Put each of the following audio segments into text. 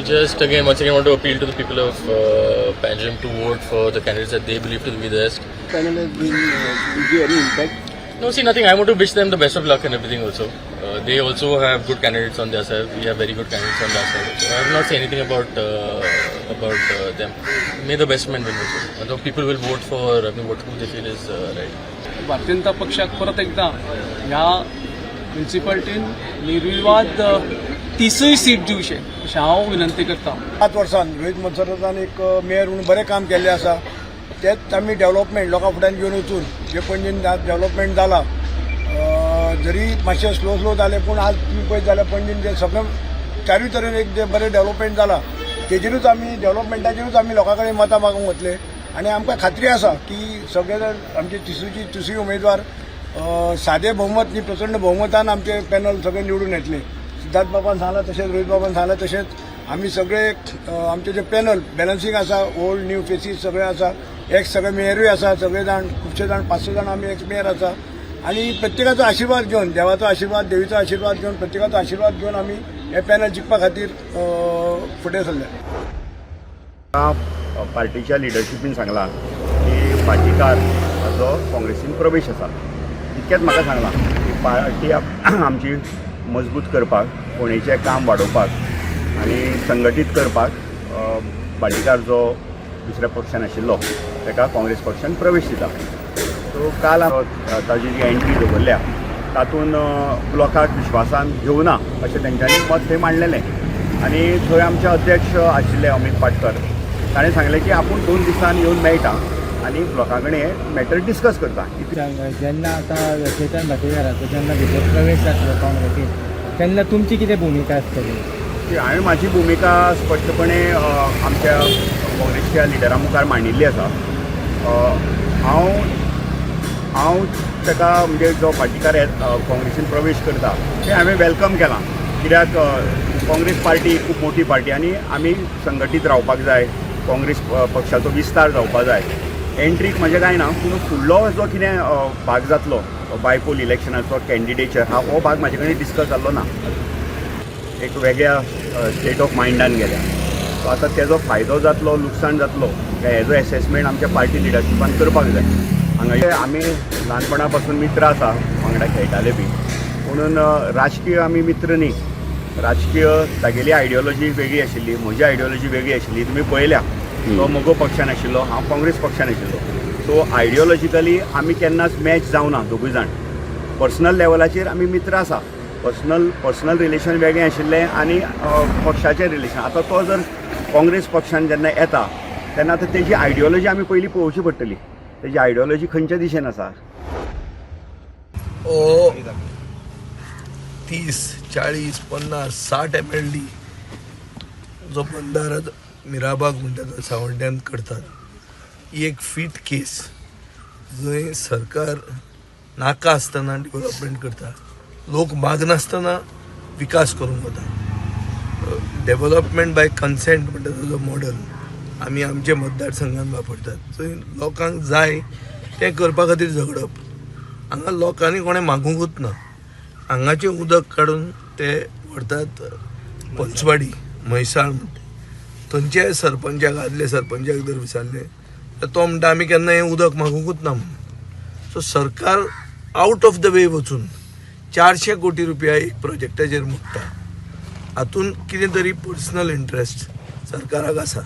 just again, once again, want to appeal to the people of Panjim to vote for the candidates that they believe to be the best. Panel has been, is there any impact? No, see, nothing. I want to wish them the best of luck and everything also. They also have good candidates on their side. We have very good candidates on their side. So I will not say anything about them. May the best man win also. Although people will vote for, I mean, what who they feel is right. Bharatiya Janata पक्षाक परत एकदा ह्या म्युनिसिपालिटीन निर्विवाद तिसूय seat दिवचे अशें हांव विनंती करता. 5 वर्सान रोहीत मोन्सेरातान एक मेयर म्हणून बरें काम केल्लें आसा. तेच आमी डेव्हलपमेंट लोकां फुड्यान घेवन वचून जे पणजेन आज डेव्हलपमेंट जाला, जरी मातशें स्लो स्लो जालें, पूण आज तुमी पळयत जाल्यार पणजेन जे सगळें चारूय तरेन एक जे बरें डेव्हलपमेंट जाला, तेजेरूच आमी, डेव्हलपमेंटाचेरूच आमी लोकां कडेन मतां मागूंक वतले आनी आमकां खात्री आसा की सगळे जाण आमचे तिसूची तिसूय उमेदवार सादे बहुमत न्ही, प्रचंड बहुमतान आमचे पॅनल सगळे निवडून येतले. सिद्धार्थ बाबान सांगलां तशेंच, रोहीत बाबान सांगलां तशेंच आमी सगळे आमचे जे पॅनल बॅलन्सींग आसा, ओल्ड न्यू फेसीस सगळे आसा, एक्स सगळे मेयरूय आसा, सगळे जाण, खुबशे जाण, पांच स जाण आमी एक्स मेयर आसा आनी प्रत्येकाचो आशिर्वाद घेवन, देवाचो आशिर्वाद, देवीचो आशिर्वाद घेवन, प्रत्येकाचो आशिर्वाद घेवन आमी हे पॅनल जिखपा खातीर फुडें सरल्या. पार्टीच्या लिडरशिपीन सांगलां की भाटीकार हाजो काँग्रेसीन प्रवेश आसा, इतकेंच म्हाका सांगलां की पार्टी आमची मजबूत करपाक, फोंडेचें काम वाडोवपाक आनी संघटीत करपाक भाटीकार जो दुसऱ्या पक्षान आशिल्लो ताका काँग्रेस पक्षान प्रवेश दिता. सो काल ताजी जी एंट्री दवरल्या तातूंत ब्लॉकाक विश्वासान घेवना अशें तेंच्यांनी मत थंय मांडलेलें आनी थंय आमचे अध्यक्ष आशिल्ले अमीत पाटकर, ताणें सांगलें की आपूण 2 दिसान येवन मेळटा आनी ब्लॉका कडेन हें मॅटर डिस्कस करता. जेन्ना आतां चेतन भाटीकाराचो जेन्ना भितर प्रवेश जातलो काँग्रेसीन, तेन्ना तुमची कितें भुमिका आसतली? की हांवें म्हाजी भुमिका स्पश्टपणे आमच्या काँग्रेसच्या लिडरा मुखार मांडिल्ली आसा. हांव हांव ताका, म्हणजे जो भाटीकार काँग्रेसीन प्रवेश करता तें हांवें welcome केलां, कित्याक काँग्रेस पार्टी खूब मोठी पार्टी आनी आमी संघटीत रावपाक जाय, काँग्रेस पक्षाचो विस्तार जावपा जाय. एंट्रीक म्हजें कांय ना, पूण फुडलो जो कितें भाग जातलो बायपोल इलेक्शनाचो, कॅन्डिडेचर हा, हो भाग म्हाजे कडेन डिस्कस जाल्लो ना. एक वेगळ्या स्टेट ऑफ मायंडान गेल्या, सो आतां तेजो फायदो जातलो, लुकसाण जातलो काय, हेजो एसेसमेंट आमच्या पार्टी लिडरशिपान करपाक जाय. हांगा आमी ल्हानपणा पासून मित्र आसा, वांगडा खेळटाले बी, पुणून राजकीय आमी मित्र न्ही. राजकीय तागेली आयडियोलॉजी वेगळी आशिल्ली, म्हजी आयडियोलॉजी वेगळी आशिल्ली. तुमी पळयल्या, तो मगो पक्षान आशिल्लो, हांव काँग्रेस पक्षान आशिल्लो. सो आयडियोलॉजिकली आमी केन्नाच मॅच जावना दोगूय जाण. पर्सनल लेवलाचेर आमी मित्र आसा. पर्सनल पर्सनल रिलेशन वेगळें आशिल्लें आनी पक्षाचें रिलेशन. आतां तो जर काँग्रेस पक्षान जेन्ना येता तेन्ना आतां तेजी आयडियोलॉजी आमी पयलीं पळोवची पडटली, तेजी आयडियोलॉजी खंयच्या दिशेन आसा. ओ 30, 40, 50, 60 एमएलडी जो बंदारा मिराबाग म्हणटा तो सावड्ड्यान करतात, ही एक फीट केस जंय सरकार नाका आसतना डेव्हलपमेंट करता, लोक मागनासतना विकास करूंक वता. डेव्हलपमेंट बाय कन्सेंट म्हणटा तो मॉडल आमी आमच्या मतदारसंघात वापरतात, जंय लोकांक जाय तें करपा खातीर झगडप. हांगा लोकांनी कोणें मागूंकूच ना. हांगाचें उदक काडून ते व्हरतात पंचवाडी म्हैसाळ म्हणटा थंयचे सरपंचाक, आदले सरपंचाक जर विचारलें तर तो म्हणटा, आमी केन्ना हें उदक मागूंकूच ना म्हणून. सो सरकार आउट ऑफ the वे वचून 400 कोटी रुपया एक प्रोजेक्टाचेर मोडटा. हातून कितें तरी पर्सनल इंट्रस्ट सरकाराक आसा.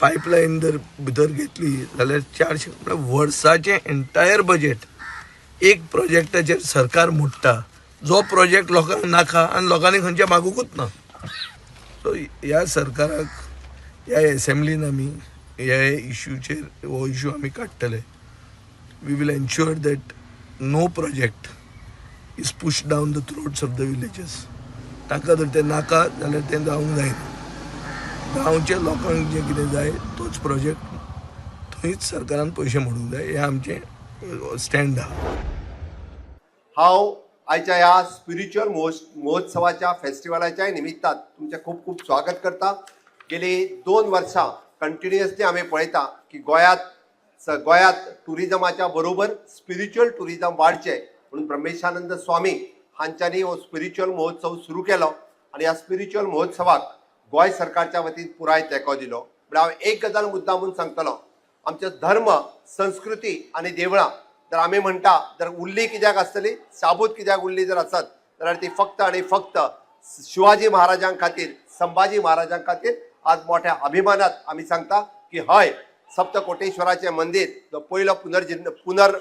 पायपलायन जर भितर घेतली जाल्यार 400 म्हळ्यार वर्साचें एंटायर बजेट एक प्रोजेक्टाचेर सरकार मोडटा, जो प्रोजेक्ट लोकांक नाका आनी लोकांनी खंयच्या मागूंकूच ना. सो ह्या सरकाराक, ह्या एसेंब्लीन आमी ह्या इश्यूचेर, हो इशू आमी काडटले. We will ensure that no project is push down the throats of the villages. तांकां जर तें नाका जाल्यार तें जावंक जायना. गांवच्या लोकांक जें कितें जाय तोच प्रोजेक्ट, थंयच सरकारान पयशे मोडूंक जाय, हें आमचें स्टँड आहा. हांव आयच्या ह्या स्पिरिच्युअल महोत्सवाच्या फेस्टिवलाच्या निमित्तान तुमचें खूब खूब स्वागत करता. गेली 2 वर्सां कंटिन्युअसली आमी पळयता की गोंयांत टुरिजमाच्या बरोबर स्पिरिच्युअल टुरिजम वाडचें म्हणून ब्रह्मेशानंद स्वामी हांच्यांनी हो स्पिरिच्युअल महोत्सव सुरू केलो आनी ह्या स्पिरिच्युअल महोत्सवाक गोंय सरकारच्या वतीन पुराय तेंको दिलो. म्हळ्यार हांव एक गजाल मुद्दाम म्हूण सांगतलो, आमचे धर्म, संस्कृती आनी देवळां जर आमी म्हणटा जर उरली कित्याक आसतली, साबूत कित्याक उरली जर आसत जाल्यार ती फक्त आनी फक्त शिवाजी महाराजां खातीर, संभाजी महाराजां खातीर. आज मोठ्या अभिमानात आमी सांगता की हय, सप्तकोटेश्वराचें मंदीर जो पयलो पुनर्जीर्ण पुनर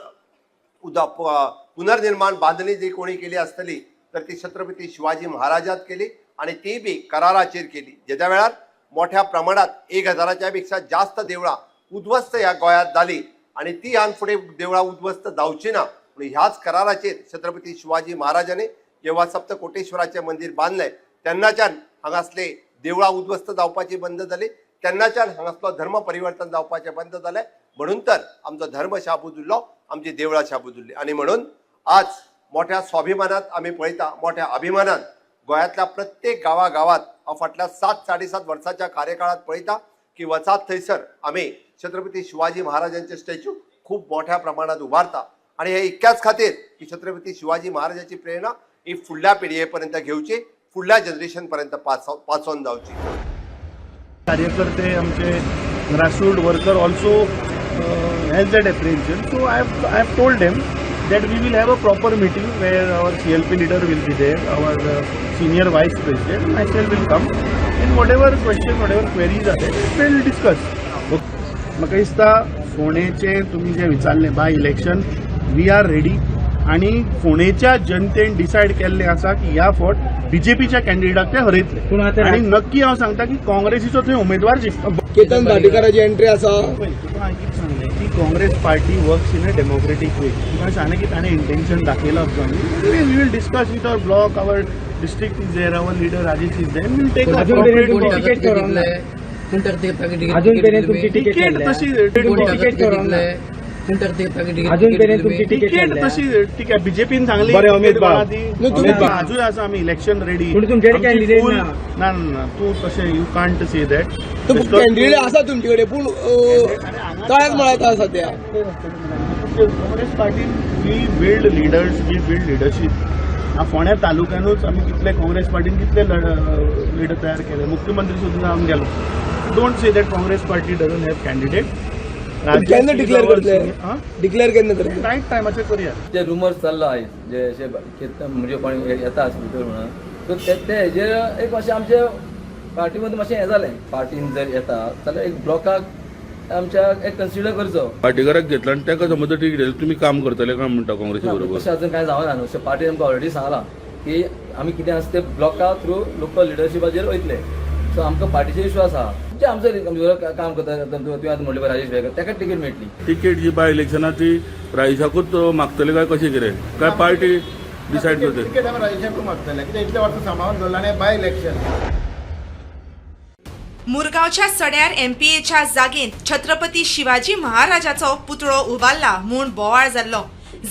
उदा पुनर्निर्माण बांधणी जी कोणी केली आसतली तर ती छत्रपती शिवाजी महाराजात केली आनी ती बी कराराचेर केली. जेद्या वेळार मोठ्या प्रमाणात 1000च्या पेक्षा जास्त देवळां उद्ध्वस्त ह्या गोंयांत जाली आनी ती ह्यान फुडें देवळां उद्ध्वस्त जावची ना म्हणून ह्याच कराराचेर छत्रपती शिवाजी महाराजांनी जेव्हा सप्तकोटेश्वराचें मंदीर बांदलें तेन्नाच्यान हांगासले देवळां उद्ध्वस्त जावपाची बंद जाली, तेन्नाच्यान हांगासलो धर्म परिवर्तन जावपाचें बंद जालें. म्हणून तर आमचो धर्म शाबूत उरलो, आमची देवळां शाबूत उरली. आनी म्हणून आज मोठ्या स्वाभिमानात आमी पळयता, मोठ्या अभिमानान गोंयांतल्या प्रत्येक गांवागांवात हांव फाटल्या 7 साडे 7 वर्साच्या कार्यकाळात पळयता की वचात थंयसर आमी छत्रपती शिवाजी महाराजांचे स्टॅच्यू खूब मोठ्या प्रमाणात उबारता. आनी हे इतक्याच खातीर की छत्रपती शिवाजी महाराजाची प्रेरणा ही फुडल्या पिळगे पर्यंत घेवची, फुडल्या जनरेशन पर्यंत पासोन जावची. कार्यकर्ते आमचे grassroot worker also has that apprehension. So I have told them that we will have a proper meeting where our CLP leader will be there, our senior vice president, myself will come, and whatever question, whatever queries are there, we will discuss. म्हाका दिसता फोंडेचें तुमी जें विचारलें by election, we are ready आनी फोंडेच्या जनतेन decide केल्लें आसा की ह्या फावट बीजेपीच्या कॅन्डिडेटाक ते हरयतले. पूण आतां आनी नक्की हांव सांगता की काँग्रेसीचो थंय उमेदवार जिखता. केतन भाटीकाराची एंट्री आसा. पळय, तुका हांवें कितें सांगलें की Congress party works in a democratic way. तुका सांगलें की ताणें इंटेन्शन दाखयलां. We will discuss with our block, our district is there, our leader Rajesh is there, will take. अजून मेरेन तुमची तिकेट ठरोवंक ना. अजून मेरेन तुमची तिकेट तिकेट तशी तिकेट ठरोवंक ना. अजून मेरेन तुमची तिकेट तिकेट तशी ठीक आहे, बीजेपीन सांगली. बरें, अमित बाब. अजून आसा आमी इलेक्शन रेडी. पूण तुमच्याकडे candidate ना. ना ना ना, तूं तशें you can't say that. Candidate आसा तुमचे कडेन, पूण तळ्यात मळ्यात आसा सध्या. Congress पार्टीन we build leaders, we build leadership. फोंड्या तालुक्यानूच आमी कितले काँग्रेस पार्टीन कितले लिडर तयार केले, मुख्यमंत्री सुद्दां जावन गेलो. Don't say that Congress party doesn't have candidate. केन्ना डिक्लेअर करतले? डिक्लेअर केन्ना करतले? रायट टायमाचेर करुया. जे रुमर्स चल्ला आयज, जे अशे केतन म्हणजे कोण येता आसा भितर म्हणून, सो ते ते हेजेर एक मातशें आमचे पार्टी मदीं मातशें हें जालें. पार्टीन जर येता जाल्यार एक ब्लॉकाक आमच्या एक कन्सिडर करचो. पार्टीकाराक घेतला आनी ताका समज जर तिकीट दिली, तुमी काम करतले काय म्हणटा काँग्रेसी बरोबर? तशें अजून कांय जावना न्हू. पार्टीन आमकां ऑलरेडी सांगलां की आमी कितें आसा ते ब्लॉका थ्रू लोकल लिडरशिपाचेर वयतले. सो आमकां पार्टीचेर विश्वास आहा. जे आमचो काम करता, तुवें आतां म्हणलें पळय राजेश बेगर, ताका तिकेट मेळटली. तिकीट जी बाय इलेक्शना ती राजेशाकूच मागतले काय कशें कितें, काय पार्टी डिसायड करतली? तिकेट आमी राजेशाकूच मागतले, कित्याक इतले वर्सां सांबाळून दवरला आनी बाय इलेक्शन. मुरगांवच्या सड्यार एमपीएच्या जागेंत छत्रपती शिवाजी महाराजाचो पुतळो उबारला म्हूण बोवाळ जाल्लो.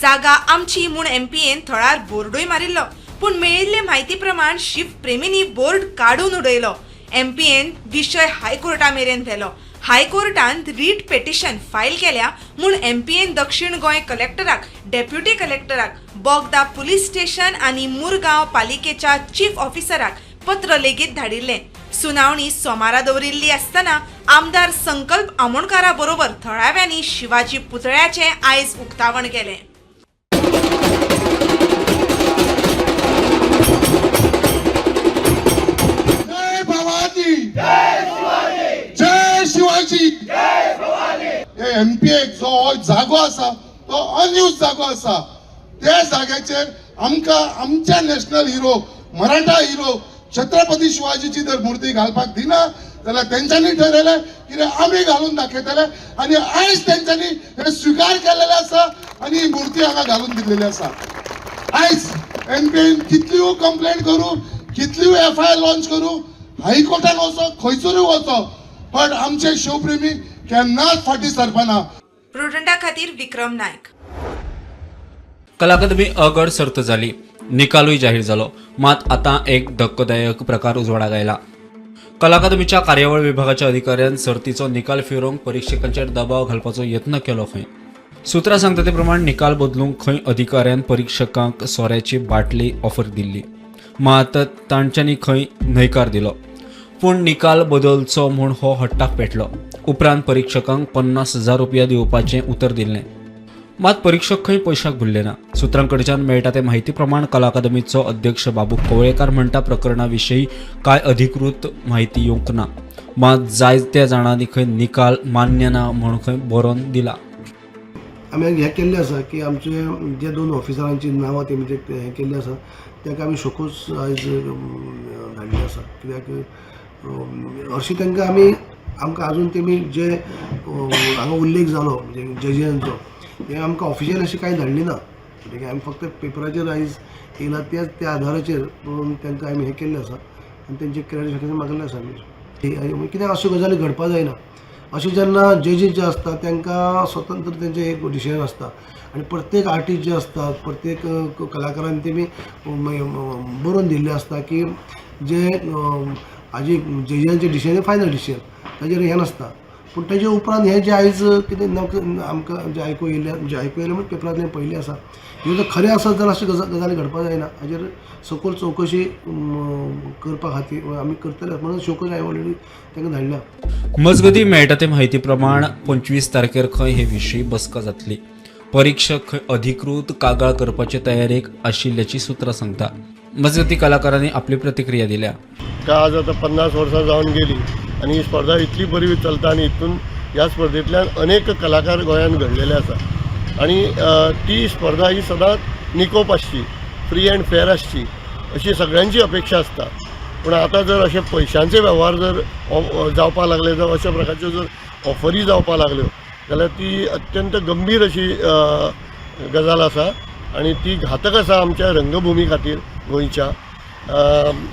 जागा आमची म्हूण एमपीएन थळार बोर्डूय मारिल्लो, पूण मेळिल्ले म्हायती प्रमाण शिवप्रेमींनी बोर्ड काडून उडयलो. एमपीएन विशय हायकोर्टा मेरेन व्हेलो. हायकोर्टान रीट पेटिशन फायल केल्या म्हूण एमपीएन दक्षिण गोंय कलेक्टराक, डेप्युटी कलेक्टराक, बोगदा पुलीस स्टेशन आनी मुरगांव पालिकेच्या चीफ ऑफिसराक पत्र लेगीत धाडिल्लें. सुनावणी सोमारा दवरिल्ली आसतना आमदार संकल्प आमोणकारा बरोबर थळाव्यांनी शिवाजी पुतळ्याचें आयज उक्तावण केलें. जय भवानी, जय शिवाजी. हे एमपीए जो हो जागो आसा तो अनयूज जागो आसा. त्या जाग्याचेर आमकां आमच्या national hero, Maratha hero Chhatrapati शिवाजीची जर मूर्ती घालपाक दिना जाल्यार तेंच्यांनी ठरयलें कितें आमी घालून दाखयतले. आनी आयज तेंच्यांनी हे स्विकार केलेले आसा आनी ही मूर्ती हांगा घालून दिल्लेली आसा. आयज एमपीएन कितल्यो कंप्लेंट करूं, कितल्यो एफआयआर लॉन्च करूं, हायकोर्टान वचो, खंयसरूय वचो, पण आमचे शिवप्रेमी केन्नाच फाटीं सरपाना. प्रुडंटा खातीर विक्रम नायक. कला अकादमी अ गट सर्त जाली, निकालूय जाहीर जालो. मात आतां एक धक्कोदायक प्रकार उजवाडाक आयला. कला अकादमीच्या कार्यावळ विभागाच्या अधिकाऱ्यान सर्तीचो निकाल फिरोवंक परिक्षकांचेर दबाव घालपाचो यत्न केलो खंय. सुत्रां सांगता ते प्रमाण निकाल बदलूंक खंय अधिकाऱ्यान परिक्षकांक सोऱ्याची बाटली ऑफर दिल्ली, मात तांच्यांनी खंय न्हयकार दिलो. पूण निकाल बदलचो म्हूण हो हट्टाक पेटलो. उपरांत परिक्षकांक 50,000 रुपया दिवपाचें उतर दिल्लें. मात परिक्षक खंय पयशाक भुल्ले ना. सुत्रां कडच्यान मेळटा ते म्हायती प्रमाण कला अकादमीचो अध्यक्ष बाबू कवळेकार म्हणटा, प्रकरणा विशीं कांय अधिकृत म्हायती येवंक ना. मात जायत्या जाणांनी खंय निकाल मान्य ना म्हूण खंय बरोवन दिला. आमी हें केल्लें आसा की आमचे जे दोन ऑफिसरांची नांवां तेमी जे हें केल्लें आसा, ताका आमी शोकोज आयज धाडलें आसा. कित्याक हरशीं तांकां आमी आमकां आजून तेमी जे हांगा उल्लेख जालो, म्हणजे जजींचो, हें आमकां ऑफिशियल अशें कांय धाडली ना. म्हणटकीर आमी फक्त पेपराचेर आयज येयला त्याच त्या आधाराचेर पळोवन तांकां आमी हें केल्लें आसा आनी तेंचे क्लॅरिफिकेशन मागल्लें आसा आमी. कित्याक अश्यो गजाली घडपा जायना. अशें जेन्ना जजीस जे आसता, तांकां स्वतंत्र तेंचें एक डिसिजन आसता आनी प्रत्येक आर्टिस्ट जे आसतात, प्रत्येक कलाकारान तेमी बरोवन दिल्लें आसता की जे हाजी जजांचें डिसिजन फायनल डिसिजन, ताजेर हें नासता. पूण ताजे उपरांत हें जें आयज कितें आमकां जें आयकूं येयलें, म्हणजे आयकूं येयलें म्हणजे पेपरांतल्यान पळयल्लें आसा, हें जर खरें आसत जाल्यार अशी गजाली घडपा जायना. हाजेर सखोल चवकशी करपा खातीर आमी करतले म्हणून शोकोज हांवें ऑलरेडी तांकां धाडल्या. मजगतीं, मेळटा ते म्हायती प्रमाण 25 तारखेर खंय हे विशीं बसका जातली. परिक्षक खंय अधिकृत कागाळ करपाचे तयारेक आशिल्ल्याची सुत्रां सांगता. मजगतीं, कलाकारांनी आपली प्रतिक्रिया दिल्या. का आज आतां 50 वर्सां जावन गेली आनी ही स्पर्धा इतली बरी चलता आनी हितून ह्या स्पर्धेंतल्यान अनेक कलाकार गोंयांत घडलेले आसा आनी ती स्पर्धा ही सदांच निकोप आसची, फ्री अँड फेर आसची अशी सगळ्यांची अपेक्षा आसता. पूण आतां जर अशे पयशांचे वेव्हार जर जावपाक लागले, जावं अशा प्रकारच्यो जर ऑफरी जावपाक लागल्यो जाल्यार ती अत्यंत गंभीर अशी गजाल आसा आनी ती घातक आसा आमच्या रंगभुमी खातीर गोंयच्या.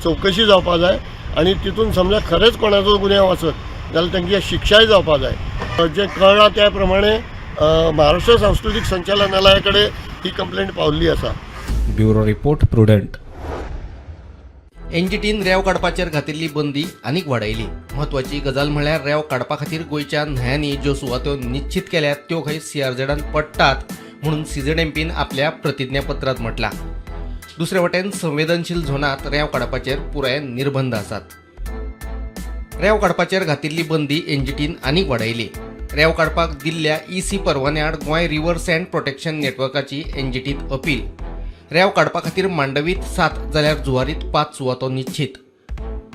चवकशी जावपा जाय आनी तितून समजा खरेंच कोणाचो गुन्यांव आसत जाल्यार तांची शिक्षाय जावपा जाय. जें कळ्ळां त्या प्रमाणे महाराष्ट्र सांस्कृतीक संचालनालया कडेन ही कंप्लेंट पावल्ली आसा. Bureau report, prudent. एनजीटीन रेंव काडपाचेर घातिल्ली बंदी आनीक वाडयली. म्हत्वाची गजाल म्हळ्यार रेंव काडपा खातीर गोंयच्या न्हंयांनी ज्यो सुवातो निश्चित केल्यात, त्यो खंय सीआरझेडान पडटात म्हणून सीझेडएमपीन आपल्या प्रतिज्ञापत्रांत म्हटलां. दुसरे वटेन संवेदनशील झोनात रेंव काडपाचेर पुरायेन निर्बंध आसात. रेंव काडपाचेर घातिल्ली बंदी एनजीटीन आनीक वाडयली. रेंव काडपाक दिल्ल्या ईसी परवान्या आड गोंय रिव्हर सँड प्रोटेक्शन नेटवर्काची एनजीटीत अपील. रेंव काडपा खातीर मांडवीत 7 जाल्यार जुवारीत 5 सुवातो निश्चित.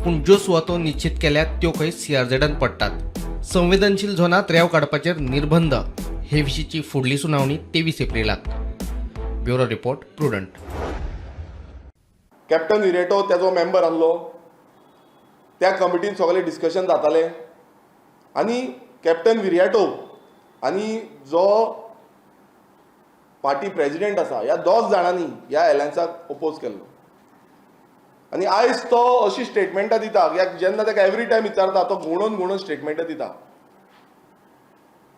पूण ज्यो सुवातो निश्चित केल्यात, त्यो खंय सीआरझेडान पडटात. संवेदनशील झोनात रेंव काडपाचेर निर्बंध हे विशींची फुडली सुनावणी 23 एप्रिलाक. Bureau report, prudent. Captain Viriato तेजो मेंबर आहलो. त्या कमिटीन सगळें डिस्कशन जातालें आनी कॅप्टन विरियाटो आनी जो पार्टी प्रेजिडेंट आसा, ह्या दोग जाणांनी ह्या एलायन्साक ओपोज केल्लो. आनी आयज तो अशी स्टेटमेंटां दिता, कित्याक जेन्ना ताका एवरी टायम विचारता, तो घुंवडोवन घुंवडोवन स्टेटमेंटां दिता.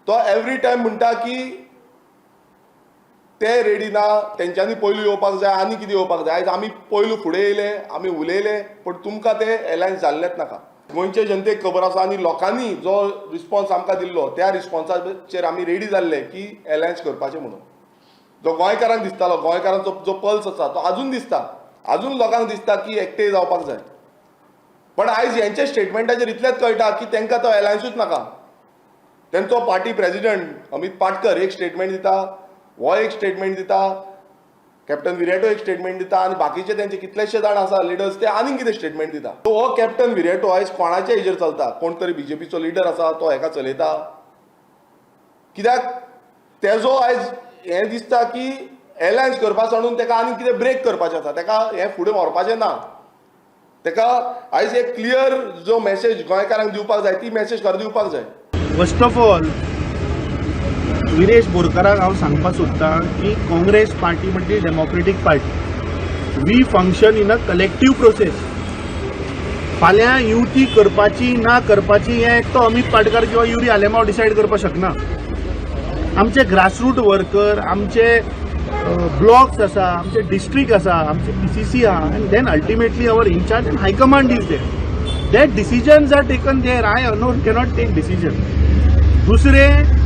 तो एवरी टायम म्हणटा की ते रेडी ना, तेंच्यांनी पयलू येवपाक जाय आनी कितें येवपाक जाय. आयज आमी पयलू फुडें येयले, आमी उलयले, पूण तुमकां ते एलायन्स जाल्लेच नाका. गोंयचे जनतेक खबर आसा आनी लोकांनी जो रिस्पॉन्स आमकां दिल्लो, त्या रिस्पॉन्साचेर आमी रेडी जाल्ले की एलायन्स करपाचें म्हणून. जो गोंयकारांक दिसतालो, गोंयकारांचो जो पल्स आसा, तो अजून दिसता. अजून लोकांक दिसता की एकटे जावपाक जाय. पण आयज हेंच्या स्टेटमेंटाचेर इतलेंच कळटा की तांकां तो एलायन्सूच नाका. तेंचो पार्टी प्रेजिडंट अमित पाटकर एक स्टेटमेंट दिता, हो एक स्टेटमेंट दिता, कॅप्टन विरेटो एक स्टेटमेंट दिता आनी बाकीचे तेंचे कितलेशे जाण आसा लिडर्स, ते आनीक कितें स्टेटमेंट दिता. सो हो कॅप्टन विरेटो आयज कोणाच्या हेजेर चलता? कोण तरी बीजेपीचो लिडर आसा, तो हेका चलयता. कित्याक तेजो आयज हें दिसता की एलायन्स करपा सांडून तेका आनीक कितें ब्रेक करपाचें आसा. तेका हें फुडें व्हरपाचें ना. तेका आयज एक क्लियर जो मॅसेज गोंयकारांक दिवपाक जाय, ती मॅसेज खरें दिवपाक जाय. फर्स्ट ऑफ ऑल, विरेश बोरकाराक हांव सांगपाक सोदतां की काँग्रेस पार्टी म्हणजे democratic party. We function in a collective process. फाल्यां युती करपाची ना करपाची हें एकटो अमीत पाटकार किंवा युरी आलेमाव डिसायड करपाक शकना. आमचे ग्रासरूट वर्कर, आमचे ब्लॉक्स आसा, आमचे डिस्ट्रिक्ट आसा, आमचे पीसीसी आहा and then ultimately our incharge and high command is there. That decisions are taken there. I alone cannot take decision. दुसरें,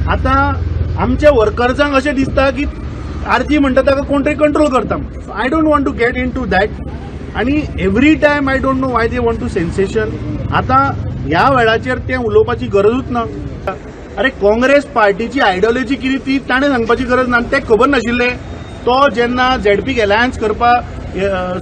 आतां आमच्या वर्कर्सांक अशें दिसता की आरजी म्हणटा ताका कोण तरी कंट्रोल करता. I don't want to get into that. आनी every time I don't know why they want to sensation. आतां ह्या वेळाचेर तें उलोवपाची गरजूच ना. अरे, काँग्रेस पार्टीची आयडियोलॉजी कितें ती ताणें सांगपाची गरज ना आनी तें खबर नाशिल्लें. तो जेन्ना झेडपीक एलायन्स करपाक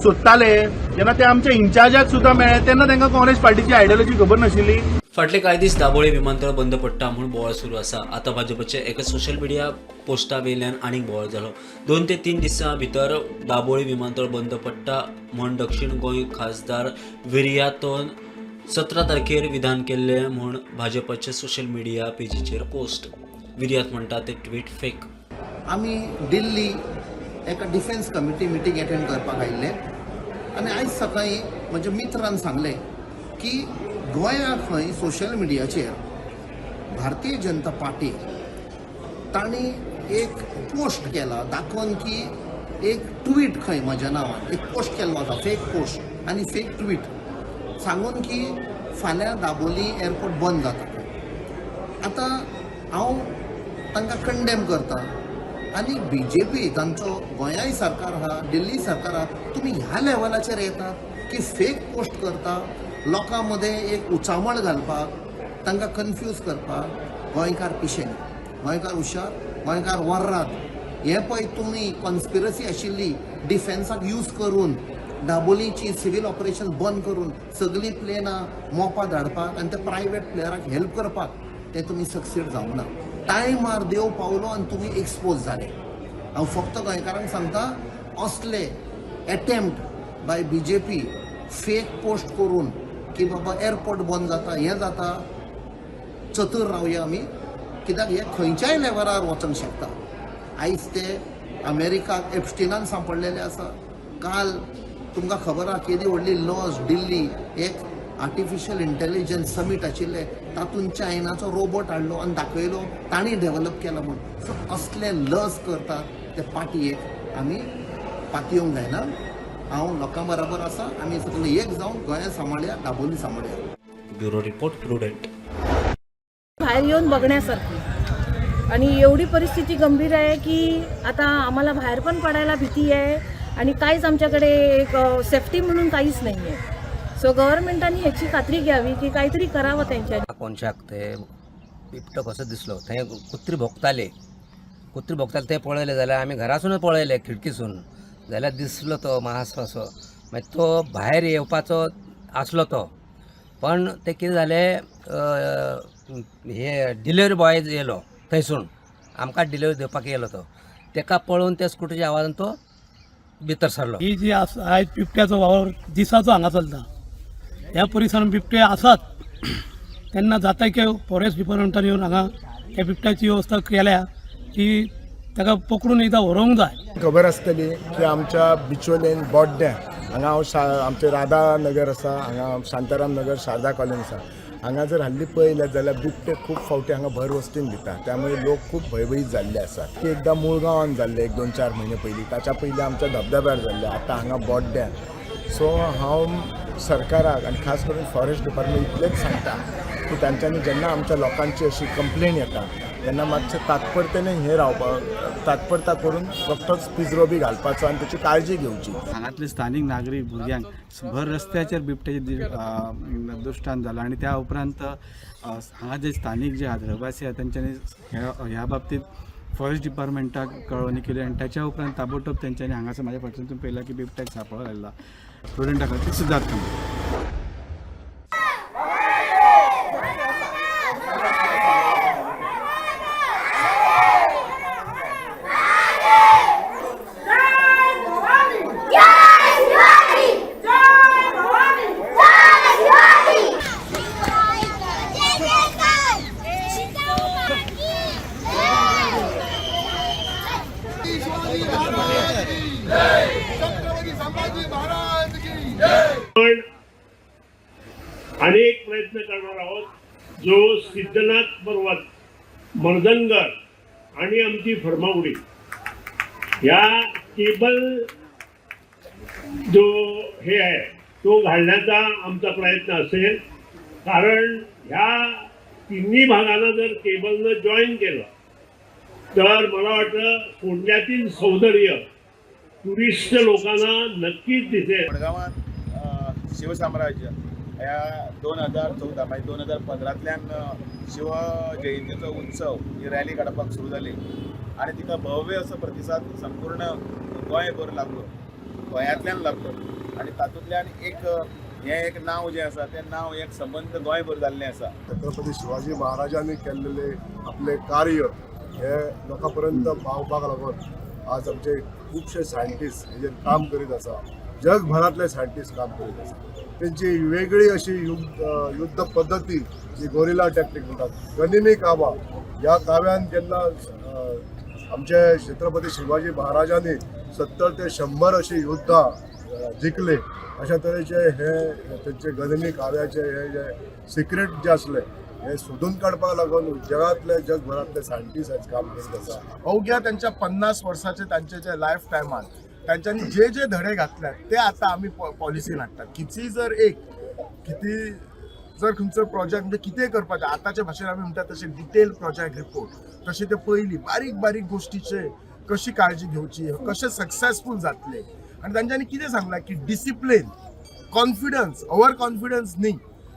सोदताले, जेन्ना ते आमच्या इन्चार्जाक सुद्दां मेळ्ळे, तेन्ना तांकां काँग्रेस पार्टीची आयडियोलॉजी खबर नाशिल्ली. फाटले कांय दीस दाबोळे विमानतळ बंद पडटा म्हूण बोवाळ सुरू आसा. आतां भाजपचे एका सोशल मिडिया पोस्टा वयल्यान आनीक बोवाळ जालो. 2 ते 3 दिसां भितर दाबोळी विमानतळ बंद पडटा म्हूण दक्षिण गोंय खासदार विरियातोन 17 तारखेर विधान केल्लें म्हूण भाजपाचे सोशल मिडिया पेजीचेर पोस्ट. विरियात म्हणटा ते ट्वीट फेक. आमी दिल्ली एका डिफेन्स कमिटी मिटींग एटेंड करपाक आयिल्ले आनी आयज सकाळीं म्हज्या मित्रान सांगलें की गोंया खंय सोशल मिडियाचेर भारतीय जनता पार्टी तांणी एक पोस्ट केला, दाखोवन की एक ट्वीट खंय म्हज्या नांवान एक पोस्ट केल्लो आसा, फेक पोस्ट आनी फेक ट्वीट सांगून की फाल्यां दाबोली एअरपोर्ट बंद जाता. आतां हांव तांकां कंडेम करता आनी बीजेपी तांचो गोंयाय सरकार आहा, दिल्ली सरकार आहा, तुमी ह्या लेवलाचेर येतात की फेक पोस्ट करता लोकां मदें एक उचांबळ घालपाक, तांकां कन्फ्यूज करपाक. गोंयकार पिशे न्ही, गोंयकार हुशार, गोंयकार वर्रात. हें पळय, तुमी कॉन्स्पिरसी आशिल्ली डिफेन्साक यूज करून दाबोलीची सिवील ऑपरेशन बंद करून सगळीं प्लेनां मोपा धाडपाक आनी ते प्रायवेट प्लेयराक हेल्प करपाक, ते तुमी सक्सीड जावंक ना. टायमार देव पावलो आनी तुमी एक्सपोज जाले. हांव फक्त गोंयकारांक सांगता, असले attempt by BJP fake post करून की बाबा एअरपोर्ट बंद जाता, हें जाता, चतूर रावया आमी, कित्याक हे खंयच्याय लेवलार वचोंक शकता. आयज ते अमेरिकाक एपस्टिनान सांपडलेले आसा. काल तुमकां खबर आहा, केदी व्हडली लॉस, दिल्ली एक आर्टिफिशियल इंटेलिजन्स समीट आशिल्लें, तातूंत चायनाचो रोबोट हाडलो आनी दाखयलो तांणी डेवलप केला म्हूण. सो असले लज करतात ते पार्टयेक आमी पातयेवंक जायना. हांव लोकां बराबर आसा. आमी सगळे एक जावन गोंया सांबाळया, दाबोली सांबाळया. Bureau report, prudent. बाहेर येऊन बघण्यासारखी आणि एवढी परिस्थिती गंभीर आहे की आता आम्हाला बाहेर पण पडायला भीती आहे आणि काहीच आमच्याकडे एक सेफ्टी म्हणून काहीच नाही आहे. सो गव्हर्नमेंटांनी ह्याची खात्री घ्यावी की काहीतरी करावं त्यांच्या कोनशाक ते बिबटो कसो दिसलो. थंय कुत्री भोंकताले, कुत्री भोंकताले ते पळयलें जाल्यार आमी घरासूनच पळयलें खिडकीसून जाल्यार दिसलो तो मातसो असो. मागीर तो भायर येवपाचो आसलो तो, पण ते कितें जालें, हे डिलिवरी बॉय येयलो थंयसून, आमकां डिलिवरी दिवपाक येयलो तो, तेका पळोवन त्या स्कुटरीच्या आवाजान तो भितर सरलो. ही जी आसा आयज बिबट्याचो वावर दिसाचो हांगा चलता. ह्या परिसरांत बिबटे आसात तेन्ना जाता की फॉरेस्ट डिपार्टमेंटान येवन हांगा त्या बिबट्याची वेवस्था केल्या की ताका पकडून एकदां व्हरूंक जाय. खबर आसतली की आमच्या बिचोलेन बोड्ड्यां हांगा हांव आमचें राधा नगर आसा, हांगा शांताराम नगर, शारदा कॉलनी आसा. हांगा जर हल्ली पळयलें जाल्यार बिबटे खूब फावटी हांगा भर वस्तीन दिता. त्यामुळे लोक खूब भंयभीत जाल्ले आसात की एकदां मुळगांवान जाल्ले एक दोन चार म्हयने पयलीं, ताच्या पयलीं आमच्या धबधब्यार जाल्ले, आतां हांगा बोड्ड्यां. सो हांव सरकाराक आनी खास करून फॉरेस्ट डिपार्टमेंट इतलेंच सांगता की तांच्यांनी जेन्ना आमच्या लोकांची अशी कंप्लेन येता तेन्ना मातशें तात्परतेने हें रावपाक, तात्परता करून रोखडोच पिंजरो बी घालपाचो आनी ताची काळजी घेवची. हांगातले स्थानीक नागरीक, भुरग्यांक भर रस्त्याचेर बिबट्याचे दृश्टांत जाला आनी त्या उपरांत हांगा जे स्थानीक जे आदिवासी आहा तेंच्यांनी ह्या बाबतींत फॉरेस्ट डिपार्टमेंटाक कळवणी केली आनी त्याच्या उपरांत ताबडतोब तेंच्यांनी हांगासर म्हाज्या फाटल्यान तुमी पळयलां की बिबट्याक सांपळो घातला. प्रुडंटा खातीर सिद्धार्थ कांबळे. आपण अनेक प्रयत्न करणार आहोत. जो सिद्धनाथ पर्वत, मर्दनगड आणि आमची फर्मागुडी या केबल जो हे आहे तो घालण्याचा आमचा प्रयत्न असेल, कारण ह्या तिन्ही भागांना जर केबलनं जॉईन केलं तर मला वाटतं फोंड्यातील सौंदर्य टुरिस्ट लोकांना नक्कीच दिसेल. मडगांवांत शिवसाम्राज्य ह्या 2014, मागीर 2015तल्यान शिव जयंतीचो उत्सव ही रॅली काडपाक सुरू जाली आनी तिका भव्य असो प्रतिसाद संपूर्ण गोंयभर लागलो, गोंयांतल्यान लागलो आनी तातूंतल्यान एक हें एक नांव जें आसा तें नांव एक संबंद गोंयभर जाल्लें आसा. छत्रपती शिवाजी महाराजांनी केल्लेले आपले कार्य हे लोकां पर्यंत पावपाक लागून आज आमचे खुबशे सायंटिस्ट हेजेर काम करीत आसा. जगभरांतले सायंटिस्ट काम करीत आसा. तेंची वेगळी अशी युद्ध पद्दती जी गोरिला टॅक्टीक म्हणटात, गनिमी कावा ह्या काव्यान जेन्ना आमचे छत्रपती शिवाजी महाराजांनी 70 ते 100 अशी युद्धां जिखले, अशा तरेचे हे तेंचे गनिमी काव्याचे हे जे सिक्रेट जे आसले हे सोदून काडपाक लागून जगांतले जगभरांतले सायंटिस्ट आयज काम करीत आसा. अवघ्या त्यांच्या 50 वर्साचे तांचे जे लायफ टायमान तांच्यांनी जे जे धडे घातल्यात ते आता आमी पॉलिसीन हाडटात. किती जर एक किती जर खंयचो प्रोजेक्ट म्हणजे कितें करपाचें, आतांचे भाशेन आमी म्हणटात तशें डिटेल प्रोजेक्ट रिपोर्ट, तशें ते पयलीं बारीक बारीक गोश्टीचे कशी काळजी घेवची, कशें सक्सेसफूल जातले. आनी तांच्यांनी कितें सांगलां की डिसिप्लीन, कॉन्फिडन्स, ओवर कॉन्फिडन्स न्ही,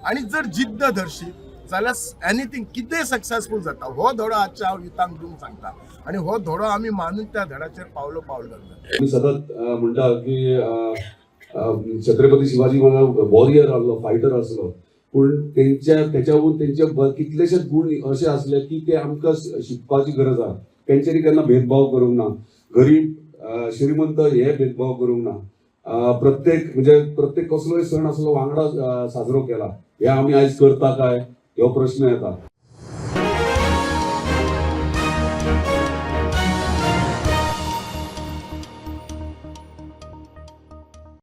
आनी जर जिद्द धरशीत जाल्यार एनीथींग कितें सक्सेसफूल जाता. हो धडो आजच्या हांव युथांक दिवंक सांगता आनी हो धडो आमी मानून त्या धड्याचेर पावलो पावल घालता. आमी सतत म्हणटा की छत्रपती शिवाजी महाराज वॉरियर आसलो, फायटर आसलो, पूण तेंच्या तेच्यावून तेंचे कितलेशेच गूण अशे आसले की ते आमकां शिकपाची गरज आहा. तेंच्यांनी केन्ना भेदभाव करूंक ना, गरीब श्रीमंत हे भेदभाव करूंक ना. प्रत्येक म्हणजे प्रत्येक कसलोय सण आसलो वांगडा साजरो केला. हे आमी आयज करता काय हो प्रश्न येता.